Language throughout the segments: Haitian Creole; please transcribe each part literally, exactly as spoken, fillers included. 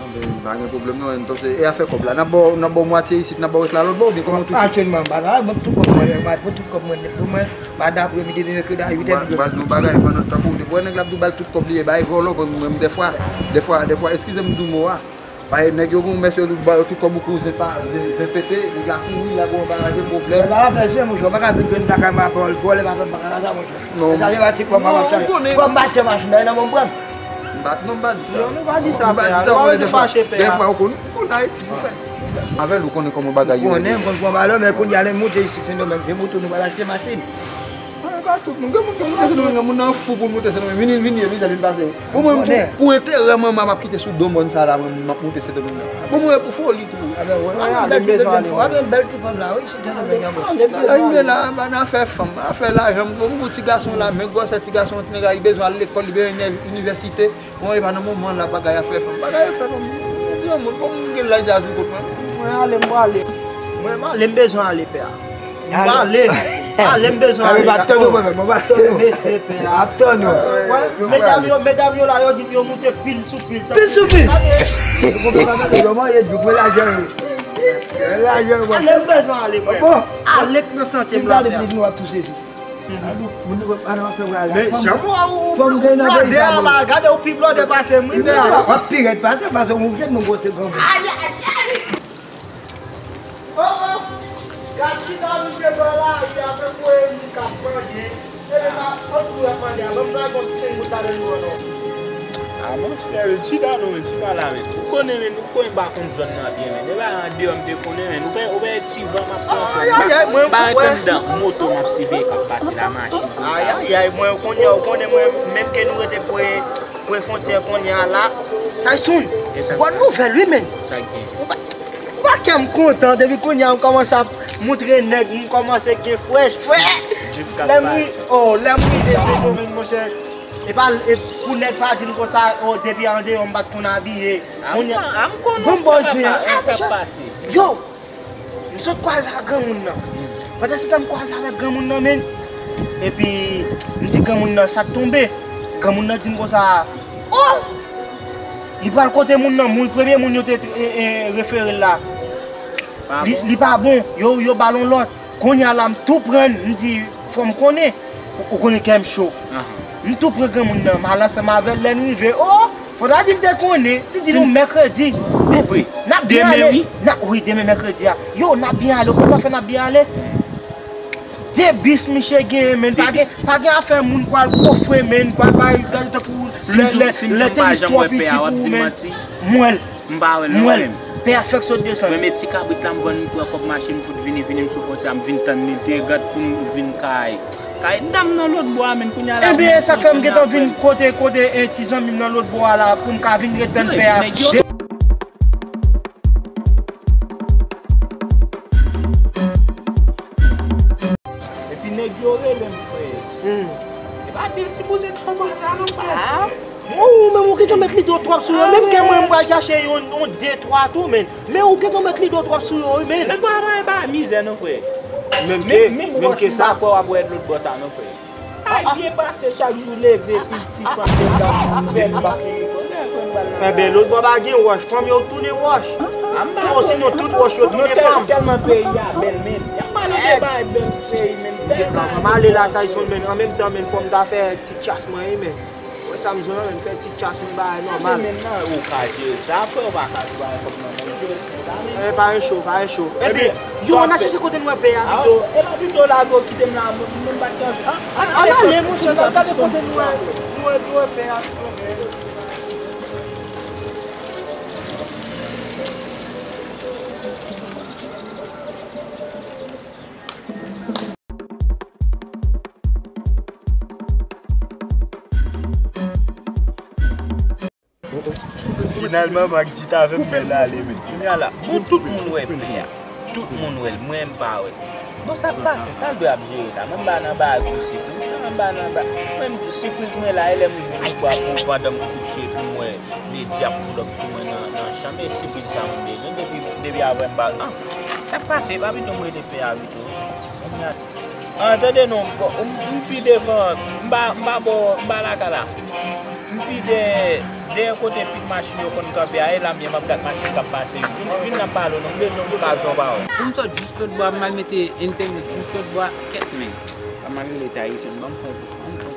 Non, men pa gen pwoblèm non, entonces, e afè kòb la, n ap ba w, n ap ba w mwatye isit, n ap ba w rès la lòt bò, oubyen kòman w touche? Aktyèlman, m pa la, mwen tout kòb mwen, mwen tout kòb mwen pou mwen, mwen daprè midi, mèkredi a uit è. M pral di w bagay, pandan tankou depi w wè nèg la ap di w ba l tout kòb li, e bay vòlò, mwen menm dèfwa, dèfwa, dèfwa, eskize m di w mo a. Paske nèg yo gen yon mès yo di w ba yo tout kòb ou kou zen pa, zen, zen pete, nèg la kouri, l al ba w bagay, gen pwoblèm. Sa va fè se, monchè, ou pa ka vin jwenn lakay mwen, vòlè, pa fè m pa ka sa, monchè. Non. Sa se pa ti kòb mwen ap chache. Kòm m pa achte machin, nan men m pran. M pa, non, m pa di sa. Non, nou pa di sa, frè. M pa di sa, nou pa bezwen fache, pè. Dèfwa, ou konn, ou konn Ayiti, pou sa. Avè l, ou konnen kòman bagay yo ye. Konnen, m konn pran balon, men kounye a lè m moute isit, Sendomeng, se moto nou pral achte machin. Pa tout moun, gen moun ki moute Sendomeng, moun nan fou pou l moute Sendomeng. Vini, vini, vini, vin pase. Bon, mwen, pou, pou enterè manman m ap kite sou do mòn sa la, mwen, m ap moute Sendomeng nan. Bon, mwen, pou foli tou. Bagay m bèl ti fanm la, wi, sou Sendomeng nan, bòs. Bagay m la, ba nan afè fanm, afè lajan, m, m pou ti gason la, men gwosè ti gason, ti nèg la, li bezwen al lekòl, li bezwen inivèsite. Mwen, e pa nan moman la, bagay afè fanm. Bagay afè fanm. Mwen, granmoun, bon, m gen laj la sou kot mwen. Mwen ale, m prale. Mwen, m ale, m bezwen ale, pè a. M prale. Ale, m bezwen ale. Ap tann ou, mwen menm, mwen ap tann ou. Mesye, pè a. Ap tann ou. Medam yo, medam yo la, yo di yo moute pil sou pil. Pil sou pil. Yo konprann pa tande, yo manje djouk, men lajan yo. Lajan yo. Ale, m bezwen ale, mwen. Bon. Ale k nan sante m la, pè a. Si m pale plis, nou ap touse tou. Men jan mwen wè ou, ou blòdè a la, gade ou pi blòdè pase m, wi, pè a. W ap pi rèd pase m, paske ou jwenn nou kote granmoun. Ayayay! Oh, oh! Gad ki nan mize bò lari a, tankou e moun k ap mande. Epi pa, kot moun ap mande a, ban m bay yon senk goud ladan l non. A, monchè, chita non, men, chita la, men. Ou konnen, men, ou konnen m pa konn zòn nan byen, men. E pa andeyò m te konnen, men. Ou wè, ou wè ti van m ap pran, frè m. Ayayay, mwen, m pa ret anndan moto m ap siveye k ap pase la, machin, tout sa. Ayayay, mwen, kounye a, ou konnen, mwen, menm ke nou rete pre, pre fwontyè kounye a la. Tyson, bòn nouvèl, wi, men. Sa k gen? Ou pa, ou pa kè m kontan, depi kounye a, m kòmanse ap moutre nèg, m kòmanse gen frèch, frè. Lè m ri, oh, lè m rive Sendomeng, monchè. E pa, e pou nèg pa di m konsa, oh, depi andeyò m pa t konn abiye. Moun yo, a, m konn yon bagay, sa k pase. Yo, m sot kwaze ak granmoun nan. Pandan se tan m kwaze avèk granmoun nan, men. Epi, m di granmoun nan sa k tonbe. Granmoun nan di m konsa, oh! Li pral kote moun nan, moun, premye moun yo te, e, e, refere l la. Li, li pa bon, yo, yo ba l yon lòt. Kounye a la, m tou pran, m di, fò m konnen. Ou, ou konnen kè m cho. M tou pran granmoun nan, m al ansanm avè l, lè n rive, oh, fò ta di l te konnen, li di nou mèkredi. Men vre. N ap byen ale. Demen, wi. N ap, wi, demen mèkredi a. Yo, n ap byen ale, ou konn sa fè n ap byen ale? De bis misye genyen, men, pa gen, pa gen afè moun pral kofre, men, pa, pa, gade tankou lè, lè, lè tenis twò piti pou ou, men. M pa wè l non, menm. Pè a fèk sot desann. Premye ti kabrit la, m vann, m pran kòb mache, m fout vini, vini, m sou fwontyè a, m vin tann li, te gad pou m vin kay. Kay dam nan lòt bò a, menm, kounye a la. Ebyen, sa k fè m gentan vin kote, kote, eh, ti zanmi m nan lòt bò a la, pou m ka vin ret tann pè a. Epi nèg yo rele m frè. Hmm. E pa de ti bouzen konsa non, frè. Ou menm ou gentan met lido twòp sou yo. Menm ke mwen m pral chache yon, yon de twa tou, men. Men ou gentan met lido twòp sou yo, wi, men. Nèg pa bay ba mizè non, frè. Menm ke, menm ke sa. Menm wòch m pa kwè w ap wè lòt bò sa non, frè. Ay, byen pase chak jou leve, piti fanm, fè m pase. Enben, lòt bò pa gen wòch, fanm yo tounen wòch. Osinon tout wòch yo tounen fanm. Tèlman peyi a bèl, men. Y ap pale de bagay bèl peyi, men. M ale la, Tyson, men. An menm tan, men, fò m ta fè ti chas mwen, wi, men. Wè sa m zwen an, men, fè ti chas mwen bagay nòmal. Men nan, ou ka jere sa, frè, ou pa ka jere bagay kòm nan men jere sa, men. Eh, pa gen cho, pa gen cho. Epi, yo, n a chèche kote n wè pè a pito. E pa pito lage w kite m la, mwen, mwen m pa t gen anvi. Ann ale, monchè, n al gade kote n wè, n wè, n wè pè a pito. Finalman, Mak Djit avè m bèl ale, men. Kounye a la, bon, tout moun wè pè a. Tout moun wè l, mwen m pa wè l. Bon, sa k pase, sa l dwe ap jere la? Mwen m pa nan bagay pou sipriz, mwen m pa nan bagay. Mwen, sipriz mwen la, e lè m rive m pran pou pandan m kouche, pou m wè Nedi ap pull up sou mwen nan, nan chanm, e sipriz sa mwen bezwen. Depi, depi avè m pa, ah, sa k pase, pa pito m rete pè a pito. An, tande non, m, m pi devan, m pa, m pa bò, m pa lakay la. M pi dèyè, dèyè kote pil machin yo konn kanpe a, e la m ye, m ap gad machin k ap pase. Vin, vin n ap pale non, m bezwen pou ka di yon pawòl. Pou m sot jis lòt bò a, m al mete entènèt jis lòt bò a, kèt men. Sa m al rele Tyson, ban m fè, ban m fè.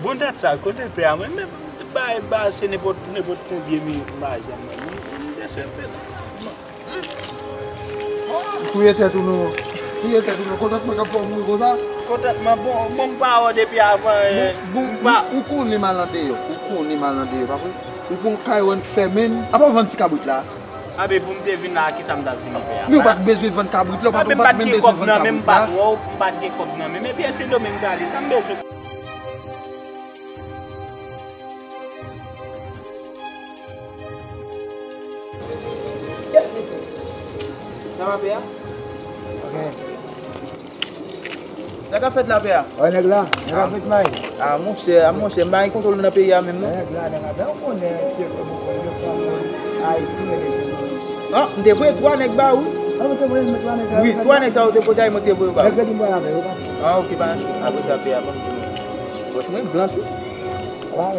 Bon, dat sa, kote pè a, mwen menm, bay, bay, se nenpòt, nenpòt konbyen mi, m pa janm wè, m, m desève la. Touye tèt ou non. Touye tèt ou non. Kontantman k ap fè w mouri konsa. Kontantman, bon, bon, m pa wè w depi avan, eh, bon, m pa. Ou, ou konnen m al andeyò. Ou konnen m al andeyò, pa vre? Ou pran kay w ann fèmen. Apa w vann ti kabrit la? Anben, pou m te vin la, a kisa m t ap vini pè a? Men ou pa t bezwen vann kabrit la, ou pa t, ou pa t menm bezwen vann kabrit la. Kòb nan men m pa twò, m pa t gen kòb nan men m. Epi e Sendomeng m prale, sa m bezwen? Sa va, pè a? Sa k ap fèt la, pè a? Wè nèg la, nèg la fèt may. A monchè, a monchè, m pa gen kontwòl nan peyi a menm non. Nèg la, nèg la, ben ou konnen, se pou mwen, mwen, Ayiti, men nèg yo. An, m te voye twa nèg ba ou wi. An, ou te voye mwen twa nèg la? Wi, twa nèg sa yo te pote a, mwen te voye yo ba ou. Mèkredi m pral avè yo, pa. An, oke, pa anyen. Apre sa, pè a, ban m di nou. Wòch mwen blanch wi.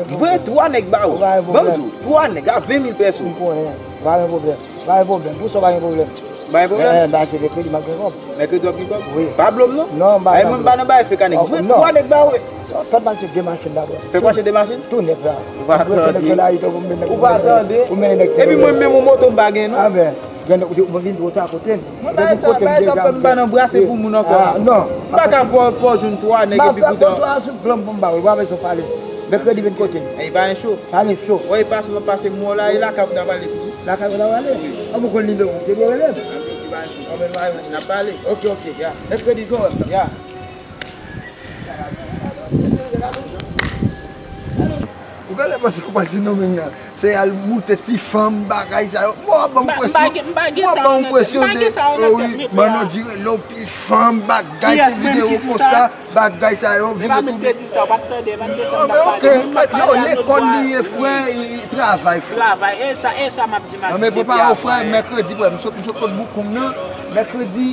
M voye twa nèg ba ou. Ban m di w, twa nèg a ven mil pèso. M konnen. Pa gen pwoblèm. Pa gen pwoblèm. Pou sa pa gen pwoblèm. Pa gen pwoblèm? Eh, eh, m pa achte de kredi, m ap gen kòb. Mèkredi w ap gen kòb? Wi. Pa blo m non? Non, m pa blo. Ay, mwen m pa nan bay fek a nèg. Mwen twa nèg ba ou. Fè kwa achte de machin dabò. Fè kwa achte de machin? Tou nèf la. Ou pa tande. Ou pa tande. Ou mennen nèg. Epi mwen menm yon moto m pa gen non. A ben, gen ou vin twò ta kote m. Mwen ba sa, ba sa fè m pa nan brase pou moun ankò. Ah, non. M pa ka fè w jwenn twa nèg epi poutan. M ap fè w twa sou plan pou m ba ou. Ou pa bezwen pale. Mèkredi vin kote m. Ey, pa gen cho. Pa gen cho. Wè, e pase, mwen pase mwen la, e lakay ou ta pale tou. Lakay ou ta pale? Wi. An pou konn nimewo m, se pou rele m. An, ok, pa gen cho. An, men, n ap pale. Ok, ok, ya. Mèkredi, kou wè m. Ya. Ou genlè panse ou pral di non, men, se al moute ti fanm, bagay sa yo. Mwen ban m presyon. Mwen ban m presyon de, oh wi, Manno di rele w pil fanm, bagay, se videyo konsa. Bagay sa yo vin retounen. Epa mete di sa, ou pa t tande, epa t de sa m t ap pale. Yo, lekòl li ye, frè, travay, frè. Travay, e sa, e sa m ap di maten. Non, men prepare w, frè, mèkredi, frè, m sot, m sot kot boukoum nan, mèkredi,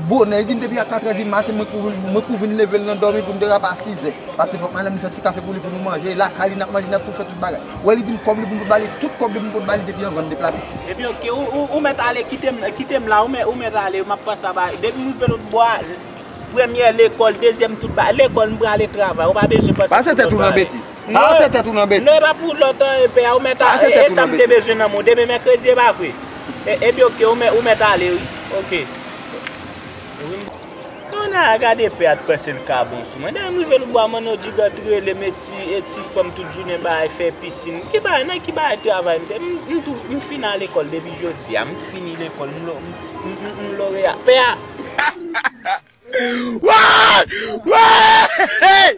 bonè, li di m depi a katrè di maten, mwen kou vin, mwen kou vin leve l nan dòmi pou m derape a sizè. Paske fòk madanm li fè ti kafe pou li, pou nou manje, lakay li n ap manje, n ap tou fè tout bagay. Wè, li di m kòb li pou m pot ba li, tout kòb li pou m pot ba li depi anvan n deplase. Epi, ok, ou, ou, ou mèt ale, kite m, kite m la, ou mèt, ou mèt ale, m ap panse a bagay. Depi m rive lòtbò a, Premyè lekòl, dezyèm tout ba, lekòl m prale travay, ou pa bezwen panse. Pase tèt ou nan betiz. Pase tèt ou nan betiz. Non, e pa pou lòt an, e pè a, ou mèt a, e sa m te bezwen nan men w demen mèkredi, e pa vre? E, epi ok, ou mèt, ou mèt ale, wi. Ok. Kounye a, gade pè a t panse l ka bon sou mwen. Dayè m rive lòtbò a, Manno Jigant rele m, e ti, e ti fanm tout jounen bagay, fè pisin. Ki bagay, nan ki bagay travay m te, m, m tou, m fin al lekòl depi jodi a, m fini lekòl, m lo-, m, m, m, m loreya. Pè a. Wè! Wè!